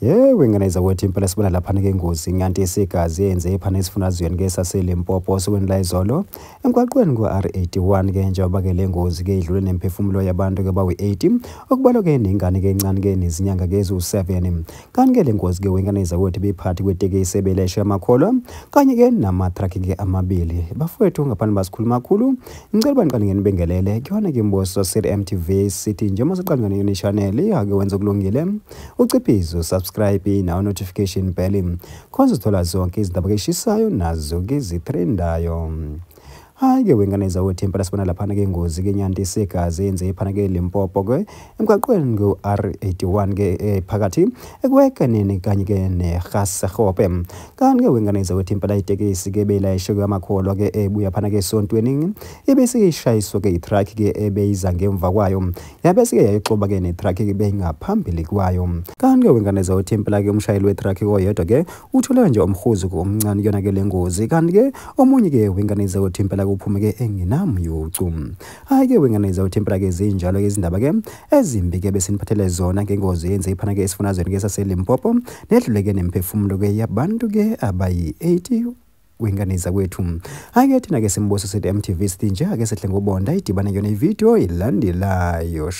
Yewe ngane zakwethu, impela sibona laphana ke ingozi nganti isigazi yenze ephana esifundazweni ke saseLimpopo osukwini layizolo emgwaqweni ku-R81 ke, njengoba ke le ngozi ke idlule nemphefumulo yabantu ke bawu-80, okubalwa ke nengane ke encane ke nezinyanga ke eziwu-7. Kanti ke le ngozi ke wengane zakwethu bephathi kwetekisi ebeleshe amakholwa kanye ke namathraki ke amabili. Bafowethu, ngaphambi basikhuluma kakhulu, ngicela baniqale ngenibingelele kuyona ke Mboso City MTV City. Njengoba siqale ngane channel, ake wenze okulungile, uciphizo subscribe nawo notification bell, khona uzothola zonke izindaba eshisayo nazo ke zitrendayo. Hayi-ke wengane zakwethu, impela sibona laphana ke ingozi ke nyanti segazi eyenze ephana ke Limpopo ke emgwaqweni ku-R81 ke phakathi ekwekaneni kanye ke neGasegope. Kanti ke wengane zakwethu, impela itekisi ke beyilayishe amakholwa ke ebuya phana ke esontweni ibe seyishayiswa ke i-truck ke ebeyiza ngemva kwayo, yabe sike yayixoba ke ne-truck ke beyingaphambili kwayo. Kanti ke wengane zakwethu, impela ke umshayeli we-truck oyedwa ke uthole nje umhuzuko omncane kuyona ke le ngozi, kanti ke omunye ke wengane zakwethu impela uphume ke engenamyucu. Hayi ke wengane zakwethu, impela ke zinjalo ke izindaba ke ezimbi ke besiniphathele zona ngengozi yenze iphana ke esifundazweni ke saseLimpopo nedlule ke nemphefumulo ke yabantu ke abayi-80 wengane zakwethu. Hayi ke thina ke Simbuso sithi MTV sithi nje ake sehle ngobonda idibane yona ividiyo ilandelayo.